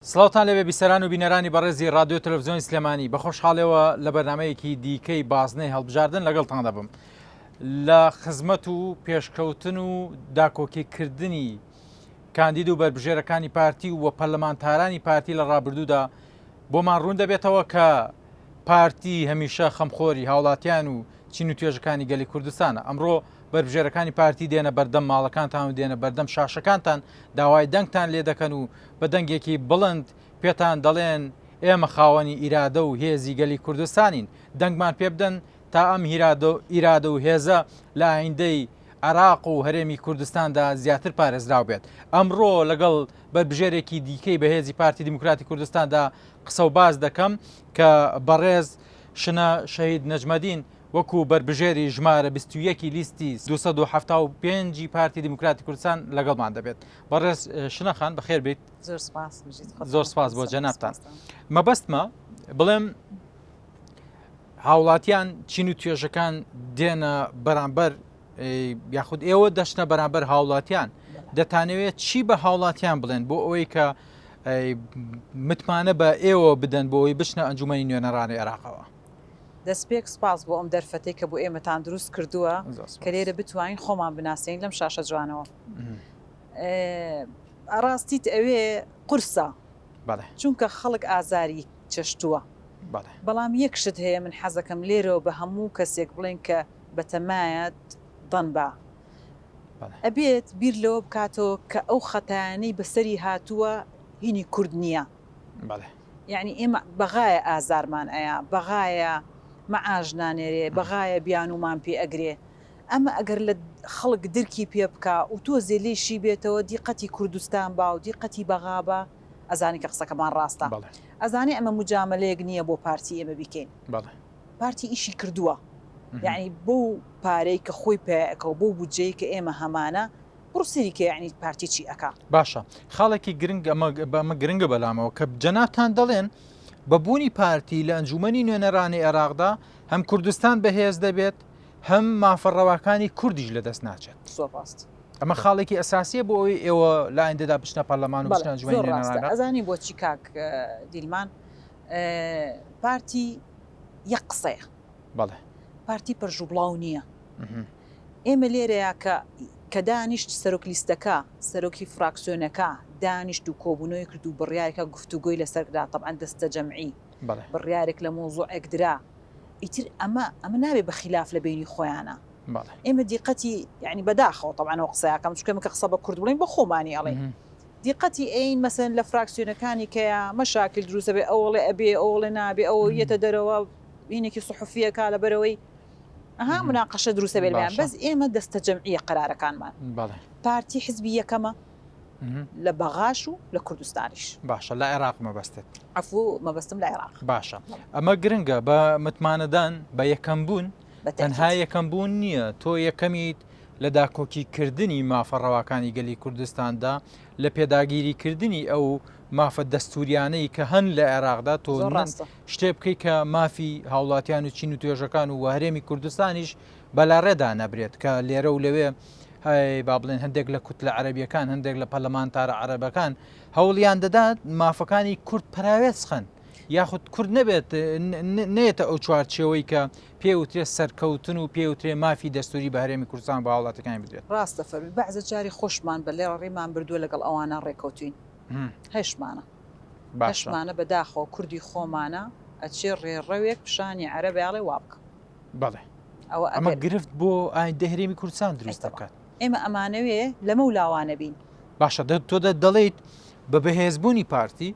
سڵاوتان لێبێ بیسەران و بینەرانی بەڕێزی ڕادیۆ تەلەفزیۆنی سلێمانی بە خۆشحاڵیەوە لە بەرنمەیەکی دیکەی بازنەی هەڵبژاردن لەگەڵتان دەبم لە خزمەت و پێشکەوتن و داکۆکیکردنی کاندید و بەربژێرەکانی پارتی و پەرلەمانتارانی پارتی لە ڕابردوودا بۆمان ڕوون دەبێتەوە کە پارتی هەمیشە خەمخۆری هاوڵاتیان و چین و توێژەکانی گەلی کوردستانە. ئەمڕۆ بەربژێرەکانی پارتی دێنە بەردەم ماڵەکانتان و دێنە بەردەم شاشەکانتان داوای دەنگتان لێ دەکەن و بە دەنگێکی بڵند پێتان دەڵێن ئێمە خاوەنی ئیرادە و هێزی گەلی کوردستانین دەنگمان پێ بدەن تا ئەم ئیرادە و هێزە لە ئایندەی عێراق و هەرێمی کوردستاندا زیاتر پارێزراو بێت. ئەمڕۆ لەگەڵ بەربژێرێکی دیکەی بەهێزی پارتی دیموکراتی کوردستاندا قسە و باس دەکەم کە بەڕێز شنە شەهید نەجمەدین وەکو بەربژێری ژمارە 21 لیستی 275 پارتی دیموکراتی کوردستان لەگەڵمان دەبێت. بەڕێز شنە خان بەخێر بیت. زۆر سپاس بژیت خۆتان. زۆر سپاس بۆ جەنابتان. مەبەستمە بڵێم هاوڵاتیان چین و توێژەکان دێنە بەرامبەر یاخود ئێوە دەچنە بەرامبەر هاوڵاتیان دەتانەوێت چی بە هاوڵاتیان بڵێن بۆ ئەوەی کە متمانە بە ئێوە بدەن بۆ ئەوەی بچنە ئەنجومەنی نوێنەرانی عێراقەوە. دەستپێک سپاس بۆ ئەم دەرفەتەی کە بۆ ئێمەتان دروست کردووە کە لێرە بتوانین خۆمان بناسێنین لەم شاشە جوانەوە. ڕاستیت ئەوێ قورسە چونکە خەڵک ئازاری چەشتووە. بەڵام یەک شت هەیە من حەزەکەم لێرەوە بە هەموو کەسێک بڵێن کە بەتەمایە دەن با ئەبێت بیر لەوە بکاتەوە کە ئەو خەتایانەی بەسەری هاتووە هینی کورد نییە. یەعنی ئێمە بەغایە ئازارمان ئەیا، بەغایە مەعاش نانێرێ، بەغایە بیانوومان پێ ئەگرێ. ئەمە ئەگەر لە خەڵک درکی پێ بکا و تۆزێ لێی شی بێتەوە دیقەتی کوردستان با و دیقەتی بەغا با، ئەزانی کە قسەکەمان ڕاستە. ئەزانێ ئەمە موجامەلەیەک نییە بۆ پارتی ئێمە بیکەین. پارتی ئیشی کردووە. یەعنی بەو پارەی کە خۆی پەیا ئەکا و بەو بودجەی کە ئێمە هەمانە، بڕۆ سەیری کە یەعنی پارتی چی ئەکا. باشە خاڵێکی گرنگ ئەمە ئەمە گرنگە بەلامەوە کە جەنابتان دەڵێن بە بوونی پارتی لە ئەنجومەنی نوێنەرانی عێراقدا هەم کوردستان بەهێز دەبێت هەم مافە ڕەواکانی کوردیش لەدەست ناچێت. زۆر ڕاست. ئەمە خاڵێکی ئەساسیە بۆ ئەوەی ئێوە لە ئایندەدا بچنە پەرلەمان و بچنە ئەنجومەنی زۆر ڕاستە. نوێنەران. ئەزانی بۆچی کاک دیلمان پارتی یەک قسەیە. بەڵێ. پارتی پەرژوبڵاو نییە. ئێمە لێرەیا کە کە دانیشت سەرۆک لیستەکە، سەرۆکی فراکسیۆنەکە دانیشت و کۆبوونەوەی کرد و بڕیارێکا گفتوگۆی لەسەر کرا تەبعەن دەستەجەمعی بڕیارێک لە مەوزوعێک درا ئیتر ئەمە ئەمە نابێ بە خیلاف لە بەینی خۆیانا. ئێمە دیقەتی یانی بەداخەوە تەبعەن ئەو قسەیەکەم چونکە ئێمە کە قسە بە کورد بڵێین بۆ خۆمانی ئەڵێین دیقەتی ئەین مەسەلەن لە فراکسیۆنەکانی کەیا مەشاکیل دروست ئەبێ ئەو ئەڵێ ئەبێ ئەو ئەڵێ نابێ ئەو یەتە دەرەوە هینێکی سوحوفی ئەکا لەبەرئەوەی ئەها مناقەشە دروست ئەبێ لەمیان بەس ئێمە دەستەجەمعیە قەرارەکانمان پارتی حزبی یەکەمە لە بەغاش و لە کوردستانیش. باشە لە عێراق مەبەستت؟ عەفو مەبەستم لە عێراق. باشە ئەمە گرنگە بە متمانەدان بە یەکەم بوون تەنها یەکەم بوون نییە تۆ یەکەمیت لە داکۆکیکردنی مافە ڕەواکانی گەلی کوردستاندا لە پێداگیریکردنی ئەو مافە دەستوریانەی کە هەن لە عێراقدا تۆ شتێ بکەیت کە مافی هاوڵاتیان و چین و توێژەکان و هەرێمی کوردستانیش بەلاڕێدا نەبرێت کە لێرە و لەوێ با بڵێن هەندێک لە کوتلە عەرەبیەکان هەندێک لە پەرلەمانتارە عەرەبەکان هەوڵیان دەدات مافەکانی کورد پەراوێز خەن یاخود کورد نەبێت نێتە ئەو چوارچێوەی کە پێوترێ سەرکەوتن و پێوترێ مافی دەستوری بە هەرێمی کوردستان بە هاوڵاتەکانی بدرێت. ڕاست دەفەرمووی بەعزە جاری خۆشمان بە لێڕێمان بردووە لەگەڵ ئەوانە ڕێکەوتوین هەشمانە هەشمانە بەداخەوە کوردی خۆمانە ئەچێ ڕێڕەوێک پیشانی عەرەبێ ئەڵێ وابکە. بەڵێ ئەوە ئەمە گرفت بۆ ئایندە هەرێمی کوردستان دروست دەکات. ئێمە ئەمانەوێ لەمە و لاوانە بین. باشە تۆ دەڵێیت بە بەهێزبوونی پارتی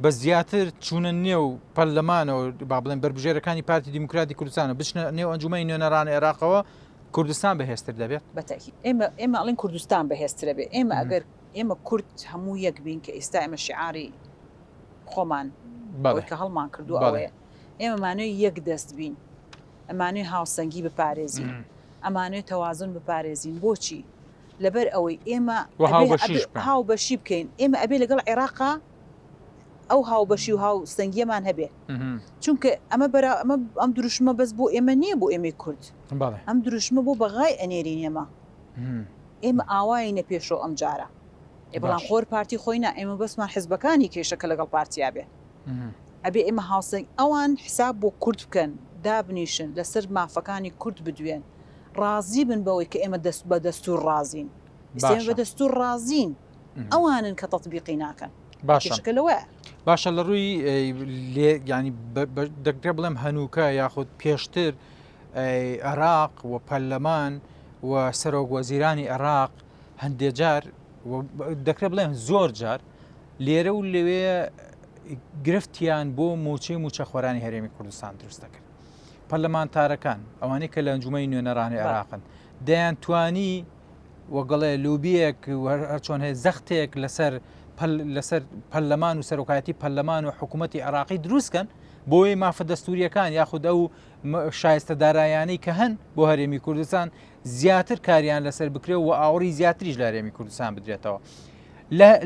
بە زیاتر چوونە نێو پەرلەمانەوە با بڵێن بەربژێرەکانی پارتی دیموکراتی کوردستانە بچنە نێو ئەنجومەنی نوێنەرانی عێراقەوە کوردستان بەهێزتر دەبێت؟ بە تەئکید ئێمە ئێمە ئەڵێن کوردستان بەهێزترە بێ ئێمە ئەگەر ئێمە کورد هەموو یەک بین کە ئێستا ئێمە شیعاری خۆمان بەڵێ کە هەڵمان کردووە ئەوەیە ئێمە مانەوێ یەک دەست بین ئەمانەوێ هاوسەنگی بپارێزین ئەمانەوێ تەوازن بپارێزین بۆچی لەبەر ئەوەی ئێمە هاوبەشی بکەین ئێمە ئەبێ لەگەڵ عێراقا ئەو هاوبەشی و هاوسەنگیەمان هەبێ چونکە ئەمە بەرا ئەمە ئەم دروشمە بەس بۆ ئێمە نییە بۆ ئێمەی کورد ئەم دروشمە بۆ بەغای ئەنێرین ئێمە ئێمە ئاوایی نە پێشەوە ئەم جارە. ئێ بەڵام خۆر پارتی خۆی نا ئێمە بەسمان حزبەکانی کێشەکە لەگەڵ پارتیا بێ ئەبێ ئێمە هاوسەنگ ئەوان حساب بۆ کورد بکەن دابنیشن لەسەر مافەکانی کورد بدوێن ڕازی بن بەوەی کە ئێمە دەست بە دەستور ڕازین ئێمە بە دەستور ڕازین ئەوانن کە تەتبیقی ناکەن باشەکە لەوە باشە لە ڕووی لێ ینی دەکرێ بڵێم هەنووکە یاخود پێشتر عێراق و پەرلەمان و سەرۆک وەزیرانی عێراق هەندێ جار دەکرێت بڵێم زۆر جار لێرە و لەوێ گرفتیان بۆ موچەی موچەخۆرانی هەرێمی کوردستان دروست دەکرد پەرلەمانتارەکان ئەوانەی کە لە ئەنجومەنی نوێنەرانی عێراقن دەیانتوانی وەگەڵێ لوبیەک هەرچۆن هەیە زەختێک لەسەر لەسەر پەرلەمان و سەرۆکایەتی پەرلەمان و حکوومەتتی عێراقی دروستکەن بۆی مافە دەستوریەکان یاخود ئەو شایستە دارایانەی کە هەن بۆ هەرێمی کوردستان زیاتر کاریان لەسەر بکرێ و ئاوڕی زیاتریش لە هەرێمی کوردستان بدرێتەوە.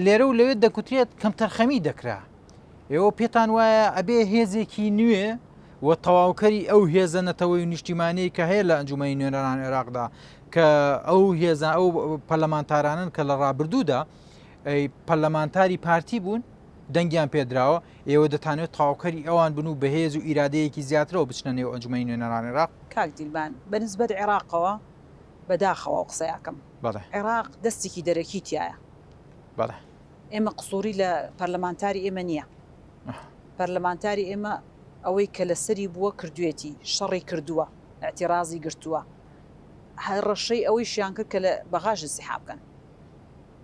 لێرە و لەوێت دەکوترێت کەمتەرخەمی دەکرا. ئێوە پێتان وایە ئەبێ هێزێکی نوێ و تەواوکەری ئەو هێزە نەتەوەی و نیشتیمانەی کە هەیە لە ئەنجومەنی نوێنەران عێراقدا کە ئەو هێزە ئەو پەرلەمانتارانن کە لە ڕابردوودا پەرلەمانتاری پارتی بوون دەنگیان پێدراوە ئێوە دەتانەوێت تەواوکەری ئەوان بن و بەهێز و ئیرادەیەکی زیاترەوە بچنە نێو ئەنجومەنی نوێنەران عێراق؟ کاک دیلبان، بە نسبەت عێراقەوە بە داخەوە ئەو قسەیە ئەکەم. بەڵێ. عێراق دەستێکی دەرەکی تیایە. بەڵێ. ئێمە قسووری لە پەرلەمانتاری ئێمە نییە. پەرلەمانتاری ئێمە ئەوەی کە لەسەری بووە کردوێتی، شەڕی کردووە، ئیعتیڕازی گرتووە. هەڕەشەی ئەوەیشیان کرد کە لە بەغاش ئینسیحاب بکەن.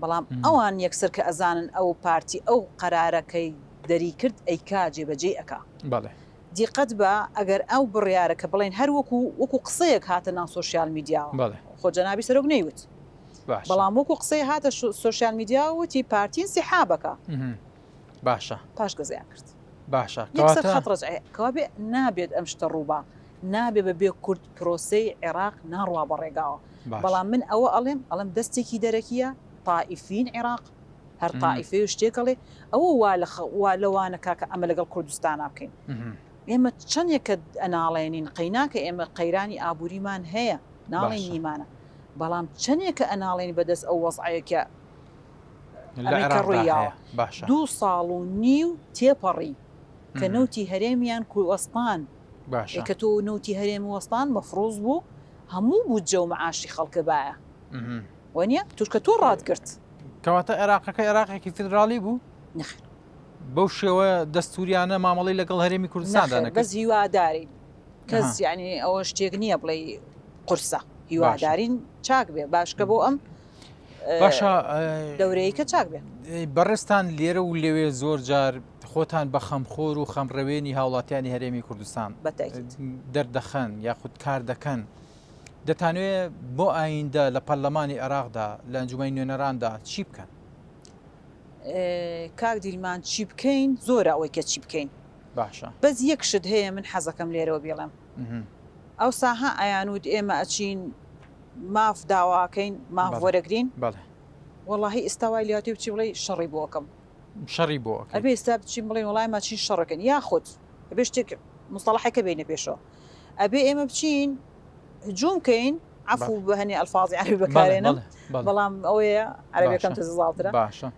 بەڵام ئەوان یەکسەر کە ئەزانن ئەو پارتی ئەو قەرارە کەی دەری کرد ئەیکا جێبەجێی ئەکا. بەڵێ. دیقەت بە ئەگەر ئەو بڕیارە کە بڵێن هەر وەکو وەکو قسەیەک هاتە ناو سۆشیال میدیاوە بەڵێ. خۆ جەنابی سەرۆک نەیوت باشە. بەڵام وەکو قسەی هاتە سۆشیال میدیاوە وتی پارتی ئینسیحاب ئەکا. باشە. پاشگەزیان کرد. باشە یەکسەر کەواتە. خەت ڕەجعی کەوابێ نابێت ئەم شتە ڕووبا نابێ بە بێ کورد پرۆسەی عێراق ناڕوا بە ڕێگاوە بەڵام من ئەوە ئەڵێم ئەڵێم دەستێکی دەرەکیە تائیفین عێراق هەر تائیفەی و شتێک ئەڵێ ئەوە وا لە وا لەوانە کاکە ئەمە لەگەڵ کوردستانا بکەین ئێمە چەندێکە ئەناڵێنین قەیناکە ئێمە قەیرانی ئابووریمان هەیە ناڵێن نیمانە بەڵام چەندێکە ئەناڵێنی بەدەست ئەو وەزعەیەکە ئەمەی کە ڕوویاوە دوو ساڵ و نیو تێپەڕی کە نەوتی هەرێمیان وەستان باشە کە تۆ نەوتی هەرێم وەستان مەفروز بوو هەموو بودجە و معاشی خەڵکە بایە وەنیە تورکە تۆ ڕات کرد کەواتە عێراقەکە عێراقێکی فیدراڵی بوو نەخێر بەو شێوە دەستوریانە مامەڵەی لەگەڵ هەرێمی کوردستاندا نەکرد بەس هیوادارین کەس یعنی ئەوە شتێک نییە بڵێ قورسە هیوادارین چاک بێ باشکە بۆ ئەم باشە دەورەیە کە چاک بێ. بەڕێزتان لێرە و لەوێ زۆر جار خۆتان بە خەمخۆر و خەمڕەوێنی هاوڵاتیانی هەرێمی کوردستان دەردەخەن یاخود کار دەکەن. دەتانوێ بۆ ئایندە لە پەرلەمانی عێراقدا لە ئەنجومەنی نوێنەراندا چی بکەن؟ کاک دیلمان چی بکەین زۆرە ئەوەی کە چی بکەین باشە بەس یەک شت هەیە من حەزەکەم لێرەوە بیڵێم ئەوسا ها ئەیانوت ئێمە ئەچین ماف داواکەین ماف وەرەگرین بەڵێ وەڵاهی ئیستا وای لێهاتووی بچی بڵێی شەڕی بۆ ئەکەم. شەڕی بۆ ئەکەی. ئەبێ ئیستا بچین بڵێین وەڵا ئێمە ئەچین شەڕەکەین یاخود ئەبێ شتێک مستەڵەحێکە بێینە پێشەوە ئەبێ ئێمە بچین هجوم کەین عەفو بە هەنێ ئەلفازی عەرەبی بەکارێنم بەڵام ئەوەیە عەرەبیەکەم تۆزێ زاڵترە باشە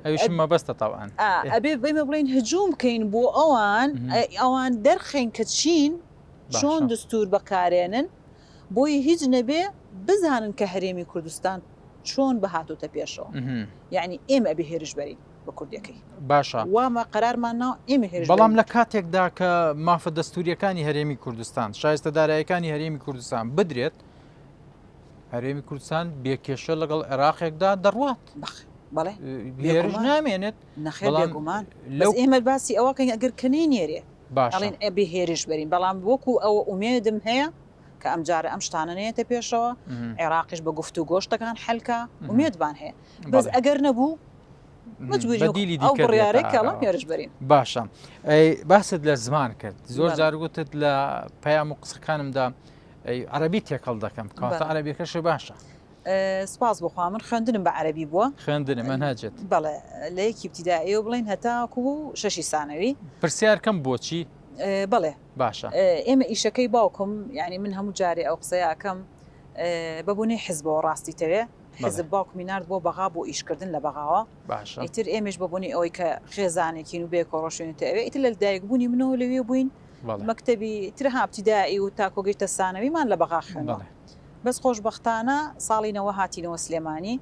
ئەویشم مەبەستە تەبعەن ئەبێ ئێمە بڵێین هجوم کەین بۆ ئەوان ئەوان دەرخەین کە چین چۆن دستور بەکارێنن بۆیە هیچ نەبێ بزانن کە هەرێمی کوردستان چۆن بهاتۆتە پێشەوە یعنی ئێمە ئەبێ هێرش بەرین بە کوردەکەی باشە وامە قەرارمان ناو ئێمە هێرش بەڵام لە کاتێکدا کە مافە دەستوریەکانی هەرێمی کوردستان شایستە دارایەکانی هەرێمی کوردستان بدرێت هەرێمی کوردستان بێکێشە لەگەڵ عێراقێکدا دەڕوات بەڵێ هێرش نامێنێت نەخێر بێگومان لەو ئێمە باسی ئەوە کەین ئەگەر کە نەینێرێ باشە ئەڵێن ئەبێ هێرش بەرین بەڵام وەکو ئەوە ئومێدم هەیە کە ئەمجارە ئەم شتانە نەیەتە پێشەوە عێراقیش بە گفتوگۆ شتەکان حەلکا ئومێدمان هەیە بەس ئەگەر نەبوو مەجبوری بەدیلی ئەو دیکە بڕیارەی دێتە کە ئەڵێم ئاراوە. هێرش بەرین باشە ئەی باست لە زمان کرد زۆر بەڵێ. جار گوتت لە پەیام و قسەکانمدا ئەی عەرەبی تێکەڵ دەکەم کەواتە بەڵێ. عەرەبیەکەشی باشە سپاس بۆ خوا من خوێندنم بە عەرەبی بووە. خوێندنی مەنهەجت؟ بەڵێ لە یەکی ئیبتیدائیەوە بڵێین هەتاکو شەشی سانەوی. پرسیار کەم بۆچی؟ بەڵێ. باشە. ئێمە ئیشەکەی باوکم یانی من هەموو جارێ ئەو قسەیە ئەکەم بە بۆنەی حزبەوە ڕاستی تەوێ. حزب باوکمی نارد بۆ بەغا بۆ ئیشکردن لە بەغاوە باشە ئیتر ئێمەش بە بۆنەی ئەوەی کە خێزانێکین و بەیەکەوە ڕۆشتوینەتە ئەوێ ئیتر لە دایکبوونی منەوە لەوێ بووین مەکتەبی تر ها ابتدائی و تاکۆ گەیشتە سانەویمان لە بەغا خوێندوە بەس خۆشبەختانە ساڵی نەوە هاتینەوە سلێمانی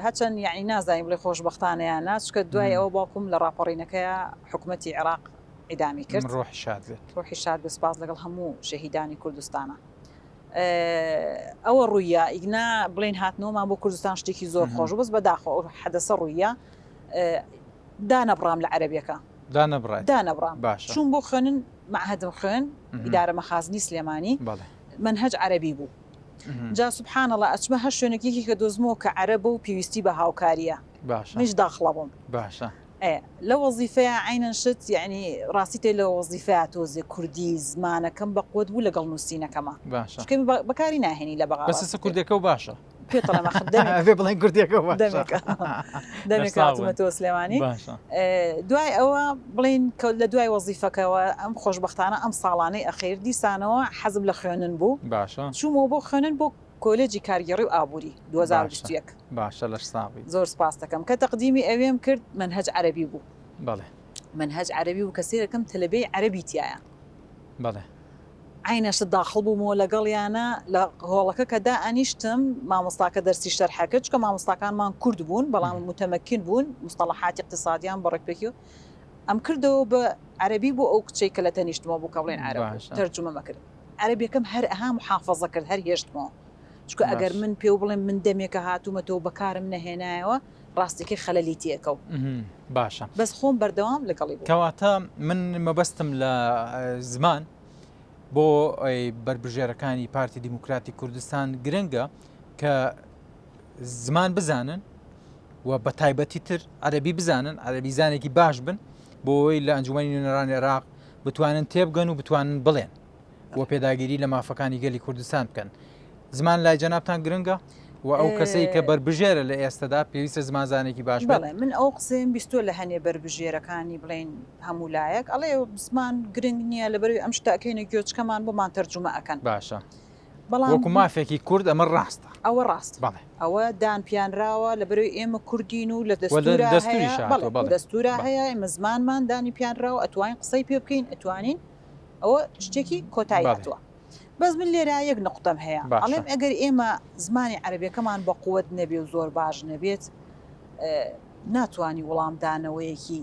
هەچەند یعنی نازانین بڵێ خۆشبەختانە یان نا چونکە دوای ئەوە باوکم لە ڕاپەڕینەکەیا حکومەتی عێراق ئیدامی کرد ڕۆحی شاد بێت ڕۆحی شاد بێت سپاس لەگەڵ هەموو شەهیدانی کوردستانە ئەوە ڕوویە ئیگنا بڵێن هاتنەوەمان بۆ کوردستان شتێکی زۆر خۆش بەس بەداخۆ ئەو حەدەسە ڕوویە دانەبڕام لە عەرەبیەکە دانەبڕای دانەبڕام باشە چوون بۆ خوێنن مەعهەدم خوێن ئیدارە مەخازنی سلێمانی بەڵێ مەنهەج عەرەبی بوو جا سبحان اللە ئەچمە هەر شوێنێک یەکێک کە دۆزمەوە کە عەرەبە و پێویستی بە هاوکاریە باشە منیش داخڵە بووم باشە ئێ لە وەزیفەیا عەینەن شت یەعنی ڕاستی تێ لە وەزیفەیا تۆزێ کوردی زمانەکەم بە قوەت بوو لەگەڵ نووسینەکەما باشە چونکە بەکاری ناهێنی لە بەغا بەس ئێستا کوردیەکەو باشە پێت ئەڵێم ئەخر دەمێک ئەبێ بڵێن کوردیەکەو باشە دەمێکە دەمێکە هاتوومەتەوە سلێمانی باشە دوای ئەوە بڵێین کە لە دوای وەزیفەکەوە ئەم خۆشبەختانە ئەم ساڵانەی ئەخیر دیسانەوە حەزم لە خوێندن بوو باشە چوومەوە بۆ خوێندن بۆ کۆلێجی کارگێڕی و ئابووری 2021 باشە لەش ساغ بی. زۆر سپاست دەکەم کە تەقدیمی ئەوێم کرد مەنهەج عەرەبی بوو. بەڵێ. مەنهەج عەرەبی بوو کە سەیرەکەم تەلەبەی عەرەبی تیایە. بەڵێ. عەینە شت داخڵ بوومەوە لەگەڵیانا لە هۆڵەکە کە دائەنیشتم مامۆستاکە دەرسی شەرح ئەکرد چونکە مامۆستاکانمان کورد بوون بەڵام متمکن بوون مستەڵەحاتی اقتصادیان بە ڕێکپێکی و ئەمکردەوە بە عەرەبی بۆ ئەو کچەی کە لە تەنیشتمەوە بوو کە بڵێن عەرەب بوو باشە. تەرجومەم ئەکرد عەرەبیەکەم هەر ئەها محافەزە کرد هەر هێشتمەوە چونکە ئەگەر باش. من پێو بڵێم من دەمێکە هاتوومەتەوە بەکارم نەهێنایەوە ڕاستیەکەی خەلەلی تێکەوت. باشە. بەس خۆم بەردەوام لەگەڵی بووم. کەواتە من مەبەستم لە زمان بۆ بەربژێرەکانی پارتی دیموکراتی کوردستان گرنگە کە زمان بزانن و بە تایبەتی تر عەربی بزانن عەربی زانێکی باش بن بۆ ئەوەی لە ئەنجومی نوێنەرانی عێراق بتوانن تێبگەن و بتوانن بڵێن و پێداگیری لە مافەکانی گەلی کوردستان بکەن زمان لای جەنابتان گرنگە و ئەو کەسەی کە بەربژێرە لە ئێستەدا پێویستە زمانزانێکی باش بێت؟ بەڵێ من ئەو قسەیەم بیستووە لە هەنێ بەربژێرەکانی بڵێین هەموو لایەک ئەڵێ زمان گرنگ نییە لەبەرئەوەی ئەم شتە ئەکەینە گوێچکەمان بۆمان تەرجومە ئەکەن. باشە بەڵام وەکو مافێکی کورد ئەمە ڕاستە. ئەوە ڕاستە. بەڵێ. ئەوە دان پیانراوە لەبەرئەوەی ئێمە کوردین و لە و لە دەستورا هەیە دەستوریشا بەڵێ هاتووە بەڵێ دەستورا بەڵێ. هەیە ئێمە زمانمان دانی پیانراوە ئەتوانین قسەی پێ بکەین ئەتوانین ئەوە شتێکی کۆتایی بەڵێ. هاتووە. بەس من لێرە یەک نوقتەم هەیە باشە. ئەڵێم ئەگەر ئێمە زمانی عەرەبیەکەمان بە قوت نەبێ و زۆر باش نەبێت ناتوانی وڵامدانەوەیەکی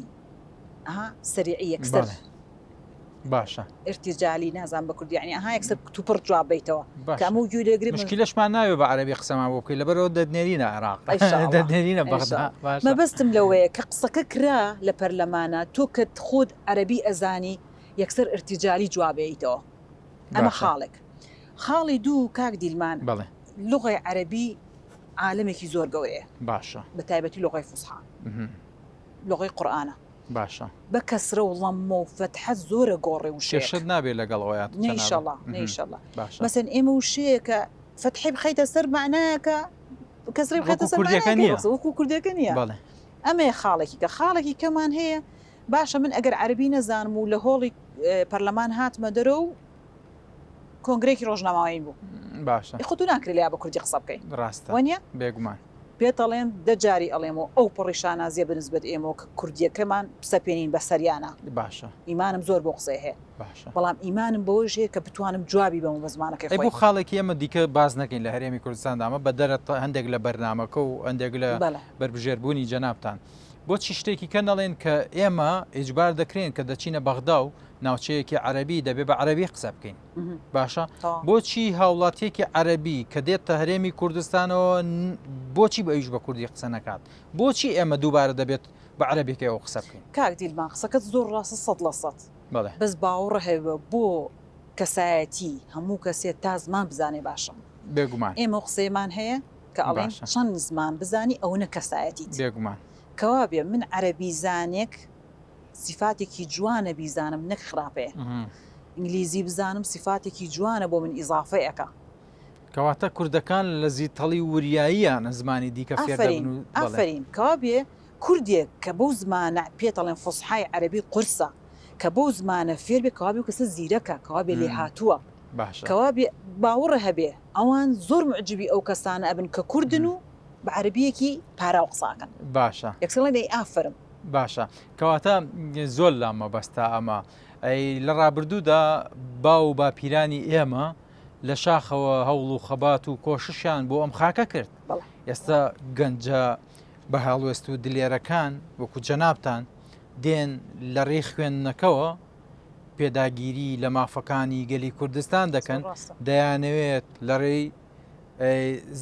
ئەها سەریعی یەکسەر بەڵێ باشە. ارتجالی نازانم بە کوردی یعنی ئەها یەکسەر کتوپڕ جواب بەیتەوە کە باشە. ئەمە گوێ لێگرێ من مشکیلەشمان ناوێ بە عەرەبی قسەمان بۆ بکەی لەبەرئەوە دەتنێرینە عێراق ان شاء الله دەتنێرینە ان شاء بەغدا الله باشە. مەبەستم لەوەیە کە قسەکە کرا لە پەرلەمانا تۆ کە خۆت عەرەبی ئەزانی یەکسەر ارتجالی جواب ئەیتەوە ئەمە باشە. خاڵێک. خاڵی دوو کاک دیلمان بەڵێ. لوغەی عەرەبی عالەمێکی زۆر گەورەیە. باشە. بە تایبەتی لوغەی فوسحا. لوغەی قورئانە. باشە. بە کەسرە و ڵەممە و فەتحە زۆرە گۆڕێ وشەیەک. کێشەت نابێ لەگەڵ ئەوەیا نە جەنابت. ئیشەڵا نە ئیشەڵا. باشە. مەسەن ئێمە وشەیەکە فەتحەی بخەیتە سەر مەعنایەکە کەسرەی بخەیتە وەکوو سەر کوردیەکە مەعنایەکەی نییە. ڕاستە وەکوو کوردیەکە نییە. بەڵێ. ئەمەیە خاڵێکی کە. خاڵێکی کەمان هەیە باشە من ئەگەر عەرەبی نەزانم و لە هۆڵی پەرلەمان هاتمە دەرەوە و کۆنگرەیەکی ڕۆژنامەوانی بوو باشە خۆ تو ناکرێ لیا بە کوردی قسە بکەی ڕاستە وەنیە بێگومان پێت ئەڵێم دە جاری ئەڵێمەوە ئەو پەڕی شانازیە بە نسبەت ئێمەوە کە کوردیەکەمان بسەپێنین بە سەریانا باشە ئیمانم زۆر بەو قسەیە هەیە باشە بەڵام ئیمانم بەوەیش هەیە کە بتوانم جوابی بەمەوە بە زمانەکەی ئەی بۆ خۆی. خاڵێکی ئێمە دیکە باس نەکەین لە هەرێمی کوردستاندا ئەمە بەدەرە هەندێک لە بەرنامەکە و هەندێک لە بەڵێ. بەربژێربوونی جەنابتان بۆچی شتێکی کە نەڵێن کە ئێمە ئیجبار دەکرێن کە دەچینە بەغدا و ناوچەیەکی عەرەبی دەبێ بە عەرەبی قسە بکەین باشە بۆچی هاوڵاتیەکی عەرەبی کە دێتە هەرێمی کوردستانەوە بۆچی بە ئەویش بە کوردی قسە نەکات بۆچی ئێمە دووبارە دەبێت بە عەرەبیەکەی ئەو قسە بکەین کاک دیلمان قسەکەت زۆر ڕاستە 100% بەس باوەڕ هەبە بۆ کەسایەتی هەموو کەسێ تا زمان بزانێ باشە بێگومان ئێمە قسەیەمان هەیە کە ئەڵێن چەند زمان بزانی ئەونە کەسایەتیت. بێگومان. کەوابێ من عەرەبی زانێک سیفاتێکی جوانە بیزانم نەک خراپەیە. ئینگلیزی بزانم سیفاتێکی جوانە بۆ من ئیزافەی ئەکا. کەواتە کوردەکان لە زیتەڵی وریاییانە زمانی دیکە فێر دەبن ئافەرین و بەڵێ. ئافەرین کەوابێ کوردێک کە بەو زمانە پێت ئەڵێن فوسحای عەرەبی قورسە کە بەو زمانە فێر بێ کەوابێ ئەو کەسە زیرەکە کەوابێ لێهاتووە باشە. کەوابێ باوڕ هەبێ ئەوان زۆر موعجیبی ئەو کەسانە ئەبن کە کوردن و. بە عەرەبییەکی پاراو قسە ئەکەن. باشە. یەکسەر ئەڵێن ئەی ئافەرم. باشە کەواتە زۆر لام مەبەستە ئەمە. ئەی لە ڕابردوودا باو و باپیرانی ئێمە لە شاخەوە هەوڵ و خەبات و کۆششیان بۆ ئەم خاکە کرد. بەڵێ. ئێستا گەنجە بە هەڵوێست و دلێرەکان وەکو جەنابتان دێن لە ڕێی خوێندنەکەوە پێداگیری لە مافەکانی گەلی کوردستان دەکەن دەیانەوێت لە ڕێی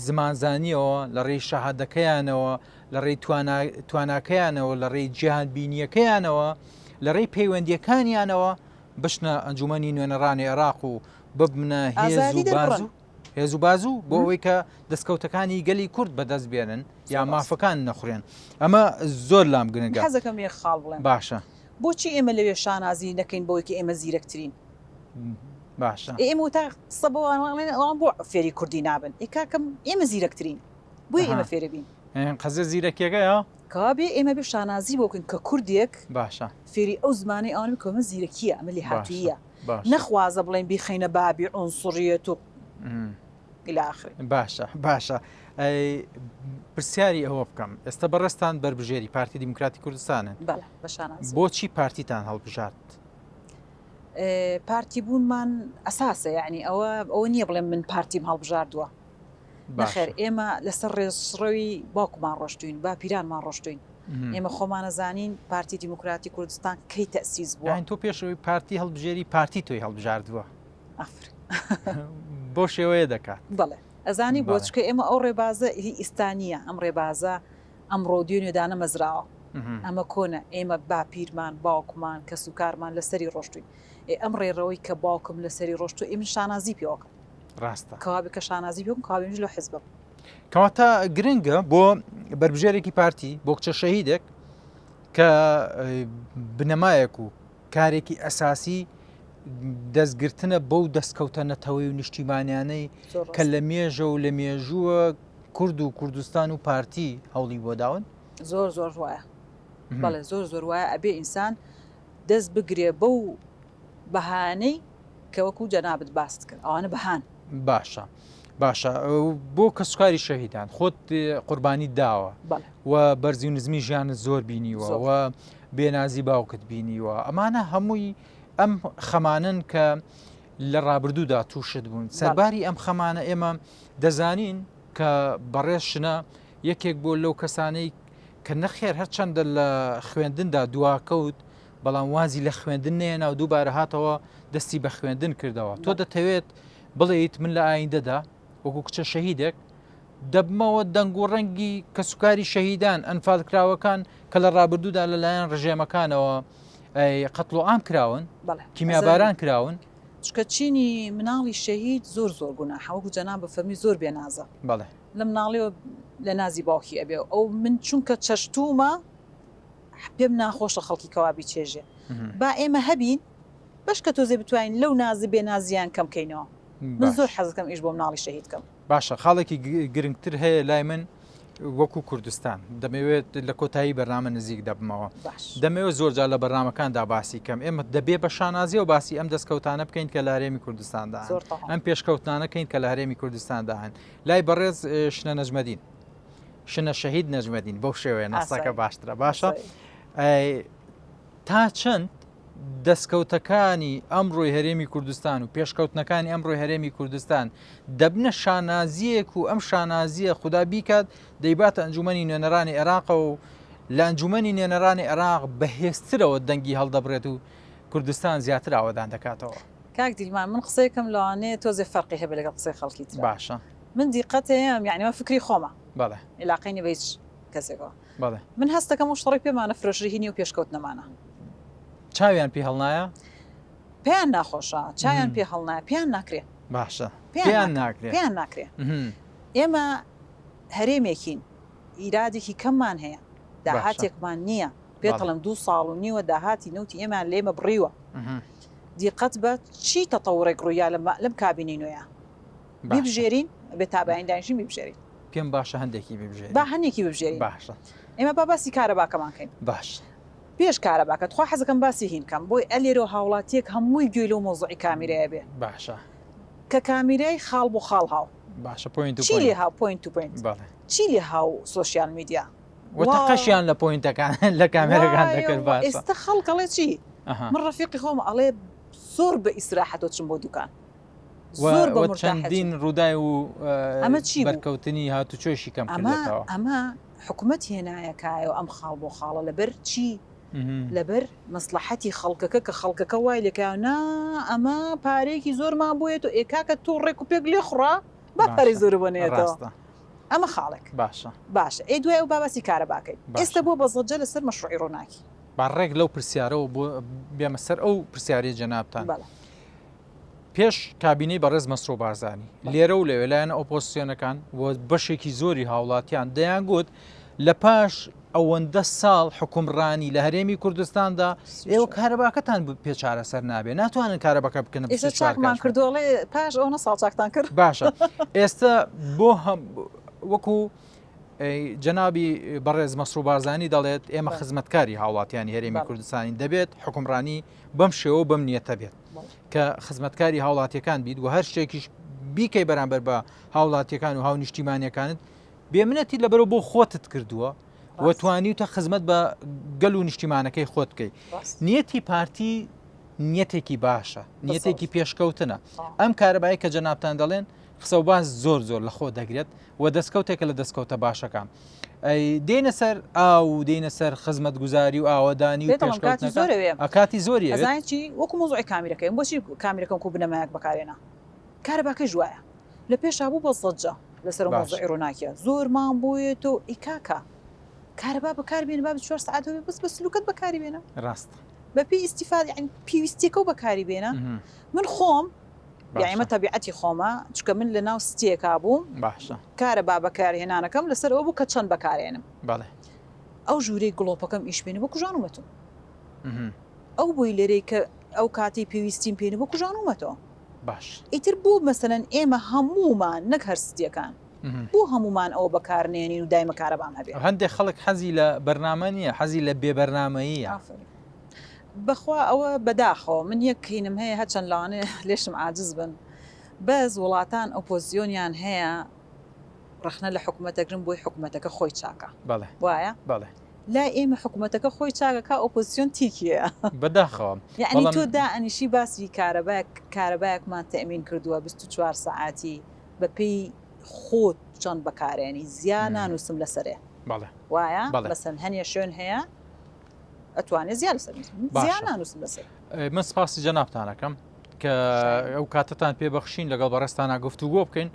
زمانزانیەوە لە ڕێی شەهادەکەیانەوە لە ڕێی تواناکەیانەوە لە ڕێی جیهانبینیەکەیانەوە لە ڕێی پەیوەندیەکانیانەوە بچنە ئەنجومەنی نوێنەرانی عێراق و ببنە هێز و بازوو هێز و بازوو بۆ ئەوەی کە دەستکەوتەکانی گەلی کورد بەدەست بێنن یا مافەکان نەخورێن ئەمە زۆر لام گرنگە حەزەکەم یەک خاڵ بڵێم باشە بۆچی ئێمە لەوێ شانازی نەکەین بەوەی کە ئێمە زیرەکترین باشە ئێ ئێمە تا قسە بۆ ئەڵێن ئەوان بۆ فێری کوردی نابن ئێ کاکەم ئێمە زیرەکترین بۆیە ئێمە فێرە بین قەزیە زیرەکیەکەیە کەوابێ ئێمە بێ شانازی بۆ بکەین کە کوردێک باشە فێری ئەو زمانەی ئەوان بکە ئەمە زیرەکیە ئەمە لێهاتووییە نەخوازە بڵێن بیخەینە بابی عونسوڕیەت و الى آخره. باشە باشە پرسیاری ئەوە بکەم ئێستا بەڕێزتان بەربژێری پارتی دیموکراتی کوردستانن بەڵێ بە شانازی. بۆچی پارتیتان هەڵبژارد؟ پارتی بوونمان ئەساسە یعنی ئەوە ئەوە نییە بڵێم من پارتیم هەڵبژاردووە نەخێر ئێمە لەسەر ڕێڕەوی باوکمان ڕۆشتوین باپیرانمان ڕۆشتوین ئێمە خۆمانەزانین پارتی دیموکراتی کوردستان کەی تەسیس بووە تۆ پێشەوەی پارتی هەڵبژێری پارتی تۆی هەڵبژاردووە بۆ شێوەیە دەکات بەڵێ ئەزانی بۆ چکە ئێمە ئەو ڕێبازە هی ئیستانیە ئەم ڕێبازە ئەمڕۆ دوێنێ دانەمەزراوە ئەمە کۆنە ئێمە باپیرمان باوکمان کەس و کارمان لەسەری ڕۆشتوین ئێ ئەم ڕێڕەوەی کە باوکم لەسەری ڕۆشتو ئێ من شانازی پێوەکەم ڕاستە کەوابێ کە شانازی پێوەکەم کەوابێ منیش لەو حزبەم. کەواتە گرنگە بۆ بەربژێرێکی پارتی بۆ کچە شەهیدێک کە بنەمایەک و کارێکی ئەساسی دەستگرتنە بەو دەستکەوتە نەتەوەی و نیشتیمانیانەی کە لە مێژە و لە مێژووە کورد و کوردستان و پارتی هەوڵی بۆ داون؟ زۆر زۆر وایە بەڵێ زۆر زۆر وایە ئەبێ ئینسان دەست بگرێ بەو بەهانەی کە وەکو جەنابت باست کرد ئەوانە بەهان. باشە باشە بۆ کەسوکاری شەهیدان خۆت قوربانی داوە و بەرزی و نزمی ژیانت زۆر بینیوە و بێنازی باوکت بینیوە ئەمانە هەمووی ئەم خەمانن کە لە ڕابردوودا تووشت بوون سەرباری ئەم خەمانە ئێمە دەزانین کە بەڕێز شنە یەکێک بووە لەو کەسانەی کە نەخێر هەرچەندە لە خوێندندا دواکەوت بەڵام وازی لە خوێندن نێنا و دووبارە هاتەوە دەستی بە خوێندن کردەوە تۆ دەتەوێت بڵێیت من لە ئایندەدا وەکو کچە شەهیدێک دەبمەوە دەنگ و ڕەنگی کەسوکاری شەهیدان ئەنفالکراوەکان کە لە ڕابردوودا لەلایەن ڕژێمەکانەوە قەتڵ و عام کراون کیمیاباران کراون چونکە چینی مناڵی شەهید زۆر زۆر گوناحە وەکو جەنابت فەرمی زۆر بێ نازە بەڵێ لە مناڵیەوە لە نازی باوکی ئەبێ ئەو من چونکە چەشتوومە پێم ناخۆشە خەڵکی کەوا بیچێژێ با ئێمە هەبین بەشکە تۆزێ بتوانین لەو نازی بێ نازیان کەم کەینەوە من زۆر حەزەکەم ئیش بۆ مناڵی شەهید کەم. باشە خاڵێکی گرنگتر هەیە لای من وەکو کوردستان دەمەوێت لە کۆتایی بەرنامە نزیک دەبمەوە دەمەوێت زۆرجار لە بەرنامەکاندا باسی کەم ئێمە دەبێ بە شانازیەوە باسی ئەم دەستکەوتانە بکەین کە لە هەرێمی کوردستاندا ئەم پێشکەوتانە کەین کە لە هەرێمی کوردستاندا هەن لای بەڕێز شنە نەجمەدین شنە شەهید نەجمەدین بەو شێوەیە ناسەکە باشترە باشە تا چەند دەستکەوتەکانی ئەمڕۆی هەرێمی کوردستان و پێشکەوتنەکانی ئەمڕۆی هەرێمی کوردستان دەبنە شانازییەک و ئەم شانازییە خودا بیکات دەیباتە ئەنجومەنی نوێنەرانی عێراقەوە و لە ئەنجومەنی نوێنەرانی عێراق بەهێزترەوە دەنگی هەڵدەبڕێت و کوردستان زیاتر ئاوەدان دەکاتەوە. کاک دیلمان من قسەیەکم لەوانەیە تۆزێ فەرقی هەبێ لەگەڵ قسەی خەڵکی ترا. باشە. من دیقەتێم یانی ئەمە فکری خۆمە. بەڵێ. ئیلاقەی نیە بە هیچ کەسێکەوە. بەڵێ. من هەست دەکەم ئەو شەڕەی پێمانە فرۆشرێ هی نیە و پێشکەوتنەمانە. چاویان پێ هەڵنایە؟ پێیان ناخۆشە، چاویان پێ هەڵنایە، پێیان ناکرێ. باشە. پێیان ناکرێ. پێیان ناکرێ. ئێمە هەرێمێکین، ئیرادێکی کەممان هەیە، داهاتێکمان نییە. پێت ئەڵێم دوو ساڵ و نیوە داهاتی نەوتی ئێمەیان لە ئێمە بڕیوە. دیقەت بە چی تەتەوڕێک ڕوویا لەم کابینەی نوێیە. بیبژێرین، ئەبێ تا بەیانی دانیشین بیبژێرین. پێم باشە هەندێکی ببژێرین. با هەنێکی ببژێرین. باشە. ئێمە با باسی کارەباکەمان کەین. باشە. پێش کارەباکە تخوا حەزەکەم باسی هین کەم بۆی ئەلێرەوە هاوڵاتیەک هەمووی گوێی لەو مەوزوعی کامیرایە بێ. باشە. کە کامیرای خاڵ بۆ خاڵ هاو. باشە point to point. چی لێ هاو point to point. بەڵێ. چی لێ هاو سۆشیال میدیا و تەقەشیان لە پۆینتەکان لە کامێرەکان دەکرد باشە ئێستا خەڵک ئەڵێ چی من ڕەفیقی خۆم ئەڵێ زۆر بە ئیسراحەتەوە چم بۆ دوکان زۆر بە چەندین ڕوودای و ئەمە چی بەرکەوتنی هاتوچۆشی کەم ئەمە ئەمە حکومەت هێنایە کایەوە ئەم خاڵ بۆ خاڵە لەبەر چی لەبەر مەسڵەحەتی خەڵکەکە کە خەڵکەکە وای لێکا نا ئەمە پارەیەکی زۆرمان بۆیە تۆ ئێ کاکە تۆ ڕێک و پێک لێ خوڕا با پارەی زۆر بۆ نێتەوە ئەمە خاڵێک باشە باشە ئێ دوای ئەو با باسی کارەباکەی ئێستا بۆ بە زەجە لەسەر مەشروعی ڕووناکی با ڕێک لەو پرسیارەوە بۆ بێمە سەر ئەو پرسیارەی جەنابتان پێش کابینەی بەڕێز مەسرۆ بارزانی لێرە و لەوێ لایەنە ئۆپۆزسیۆنەکان و بەشێکی زۆری هاوڵاتیان دەیانگوت لە پاش ئەوەندە ساڵ حکومڕانی لە هەرێمی کوردستاندا ئێوە کارەباکەتان پێ چارەسەر نابێ ناتوانن کارەبەکە بکەن ئێستا چاکمان کردوڵێ پاش ئەو ساڵ چاکتان کرد باشە ئێستا بۆ هەم وەکو جەنابی بەڕێز مەسرو بارزانی دەڵێت ئێمە خزمەتکاری هاوڵاتیانی هەرێمی کوردستانین دەبێت حکومڕانی بەم شێوە بەم نیەتە بێت کە خزمەتکاری هاوڵاتیەکان بیت و هەر شتێکیش بیکەی بەرامبەر بە هاوڵاتیەکان و هاونیشتیمانیەکانت بێمنەتی لەبەرەوە بۆ خۆتت کردووە و توانیوتە خزمەت بە گەل و نیشتیمانەکەی خۆت بکەیت نیەتی پارتی نیەتێکی باشە نیەتێکی پێشکەوتنە ئەم کارەبای کە جەنابتان دەڵێن قسە و باس زۆر زۆر لە خۆ دەگرێت و دەستکەوتێکە لە دەستکەوتە باشەکان. دێنە سەر ئاو و دێنە سەر خزمەتگوزاری و ئاوەدانی و پێشکەوتنەکان. کاتی زۆری ئەوێت. ئەزانی چی وەکو مەوزوعی کامیرەکەی بۆچی کامیرەکەم کو بنەمایەک بەکارێنا کارەباکەیش وایە لە پێشا بوو بە زەجە لەسەر مەوزوعی ڕووناکیە زۆرمان بۆیەتەوە ئی کاکە کارەبا بەکار بێنە با 24 سەعات هەبێ بەس بە سلوکەت بەکاری بێنە ڕاستە بەپێی ئیستیفادە یانی پێویستیەکە و بەکاری بێنە من خۆم یانی ئەمە تەبیعەتی خۆمە چونکە من لە ناو ستیەکا بووم باشە کارەبا بەکارهێنانەکەم لەسەر ئەوە بوو کە چەند بەکارێنم بەڵێ ئەو ژوورەی گڵۆپەکەم ئیش پێنی بۆ کوژانومەتۆ ئەو بۆیلەرەی کە ئەو کاتەی پێویستیم پێنی بۆ کوژانومەتەوە باش ئیتر بۆ مەسەلەن ئێمە هەموومان نەک هەر ستیەکان بۆ هەموومان ئەوە بەکارنێنین و دایمە کارەبام هەبێ هەندێک خەڵک حەزی لە بەرنامە نییە حەزی لە بێ بەرنامەییە ئافەرین بەخوا ئەوە بەداخەوە من یەک کینم هەیە هەرچەند لەوانەیە لێشم عاجز بن بەس وڵاتان ئۆپۆزسیۆنیان هەیە ڕەخنە لە حکومەت دەگرن بۆی حکومەتەکە خۆی چاکە بەڵێ وایە بەڵێ لای ئێمە حکومەتەکە خۆی چاکە ئۆپۆزسیۆن تیکیە بەداخەوە یعنی تۆ دائەنیشی باسی کارەبایەک کارەبایەکمان تەئمین کردووە 24 سەعاتی بەپێی خۆت چەند بەکارێنی زیا نانووسم لەسەرێ بەڵێ وایە مەسەن هەنیە شوێن هەیە ئەتوانێ زیاد لەسەر زیاد نانووسم لەسەر. من سپاسی جەنابتان ئەکەم کە ئەو کاتەتان پێبەخشین لەگەڵ بەڕێزتانا گفتوگۆ بکەین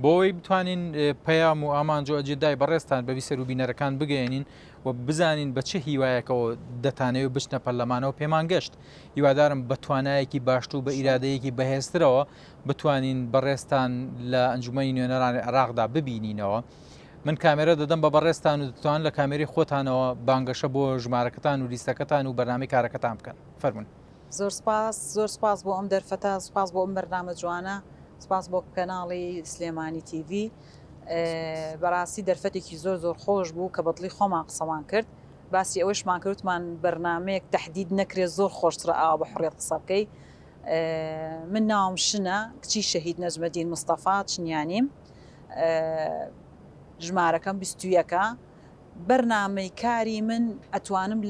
بۆ ئەوەی بتوانین پەیام و ئامانج و ئەجێدای بەڕێزتان بە بیسەر و بینەرەکان بگەیەنین و بزانین بە چ هیوایەکەوە دەتانەوێت بچنە پەرلەمانەوە پێمان گەشت هیوادارم بە توانایەکی باشتر و بە ئیرادەیەکی بەهێزترەوە بتوانین بەڕێزتان لە ئەنجومەنی نوێنەرانی عێراقدا ببینینەوە. من کامێرە دەدەم بە بەڕێزتان و دەتوان لە کامێرەی خۆتانەوە بانگەشە بۆ ژمارەکەتان و لیستەکەتان و بەرنامەی کارەکەتان بکەن. فەرموون. زۆر سپاس زۆر سپاس بۆ ئەم دەرفەتە سپاس بۆ ئەم بەرنامە جوانە سپاس بۆ کەناڵی سلێمانی تیڤی بەڕاستی دەرفەتێکی زۆر زۆر خۆش بوو کە بەدڵی خۆمان قسەمان کرد باسی ئەوەشمان کرد وتمان بەرنامەیەک تەحدید نەکرێت زۆر خۆشترە ئاوا بە حڕیەت قسە بکەی من ناوم شنە کچی شەهید نەجمەدین مستەفا چنیانیم ژمارەکەم بیستویەکە بەرنامەی کاری من ئەتوانم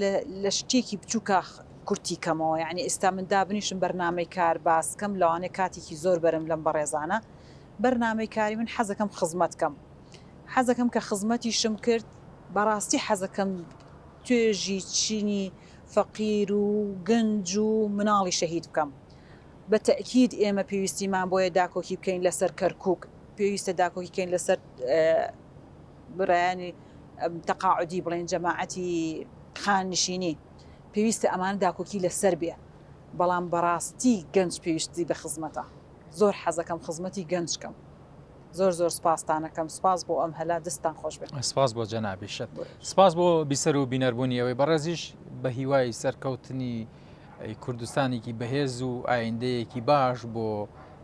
لە شتێکی بچووکە کورتی کەمەوە یعنی ئێستا من دابنیشم بەرنامەی کار باسکەم لەوانەیە کاتێکی زۆر بەرم لەم بەڕێزانە بەرنامەی کاری من حەزەکەم خزمەت کەم حەزەکەم کە خزمەتیشم کرد بەڕاستی حەزەکەم توێژی چینی فەقیر و گەنج و مناڵی شەهید بکەم بە تەئکید ئێمە پێویستیمان بۆیە داکۆکی بکەین لەسەر کەرکوک، پێویستە داکۆکی کەین لەسەر برایانی تەقاعودی بڵێن جەماعەتی خاننشینی، پێویستە ئەمانە داکۆکی لەسەر بێ، بەڵام بەڕاستی گەنج پێویستی بە خزمەتە، زۆر حەزەکەم خزمەتی گەنج کەم. زۆر زۆر سپاستانەکەم سپاس بۆ ئەم هەلە دەستتان خۆش بێ. سپاس بۆ جەنابیشت. سپاس بۆ بیسەر و بینەربوونی ئەوەی بەڕێزیش بە هیوای سەرکەوتنی کوردستانێکی بەهێز و ئایندەیەکی باش بۆ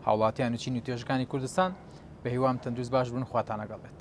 هاوڵاتیان و چین و توێژەکانی کوردستان بە هیوام تەندروست باش بن خواتان لەگەڵ بێت.